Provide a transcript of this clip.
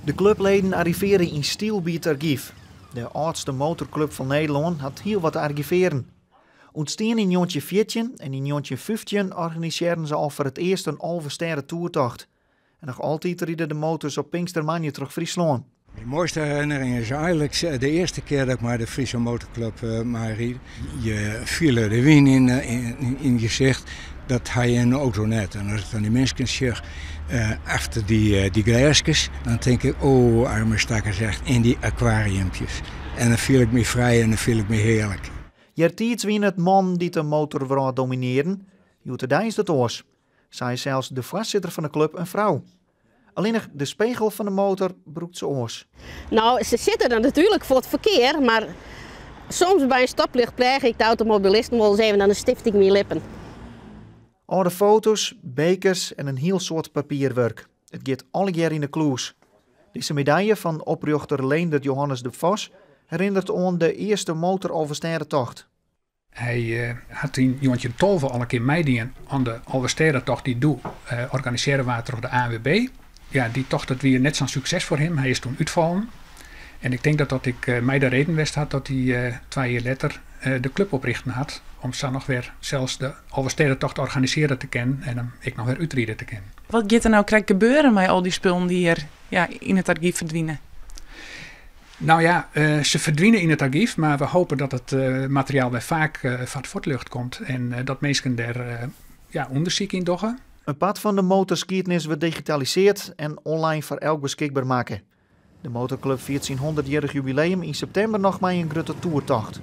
De klupleden arrivearje yn styl by it argyf. De âldste motorklup fan Nederlân hat hiel wat te argivearjen. Ûntstien yn 1914 en yn 1915 organisearren se al foar it earst in Alvestêdetoertocht. En noch altyd ride de motors op Pinkstermoandei troch Fryslân. Myn moaiste herinnering is eigenlik de earste kear dat ik mei de Friese Motorclub meiried. Je fiele de wyn yn it gesicht, dat ha je yn de auto net. En as ik dan dy minsken sjoch efter dy glêskes, dan tink ik, oh arme stakkers, echt yn dy akwariumpjes. En dan fiel ik my frij en dan fiel ik my hearlik. Eartiids wiene it mannen dy't de motorwrâld dominearren, hjoed-de-dei is dat oars. Sa is sels de foarsitter fan de klup in frou. Allinnich de spegel fan de motor brûkt se oars. No, se sitte der natuerlik foar it ferkear, mar soms by in stopljocht pleage ik de automobilisten wolris even en dan stift ik myn lippen. Alde foto's, bekers en in hiel soad papierwurk. It giet allegear yn 'e klûs. Dizze medalje fan oprjochter Leendert Johannes de Vos herinnert oan de earste motor-Alvestêdetocht. Hy hat yn 1912 al in kear meidien oan de Alvestêdetocht dy't doe organisearre waard troch de ANWB. Ja, dy tocht dat wie net sa'n sukses foar him. Hy is toen útfallen. En ik tink dat dat ek mei de reden west hat dat hy twa jier letter de klup oprichten hat om sa noch wer sels de Alvestêdetocht organisearje te kinnen en him ek noch wer útride te kinnen. Wat giet der no krekt gebeuren mei al dy spullen dy't hjir, ja, yn it argyf ferdwine? No ja, se ferdwine yn it argyf, mar we hopen dat it materiaal wer faak foar it fuotljocht komt en dat minsken dêr, ja, ûndersyk yn dogge. In part fan de motorskiednis wurdt digitaliseard en online foar elk beskikber makke. De motorklup fiert syn hûndertjierrich jubileum yn septimber noch mei in grutte toertocht.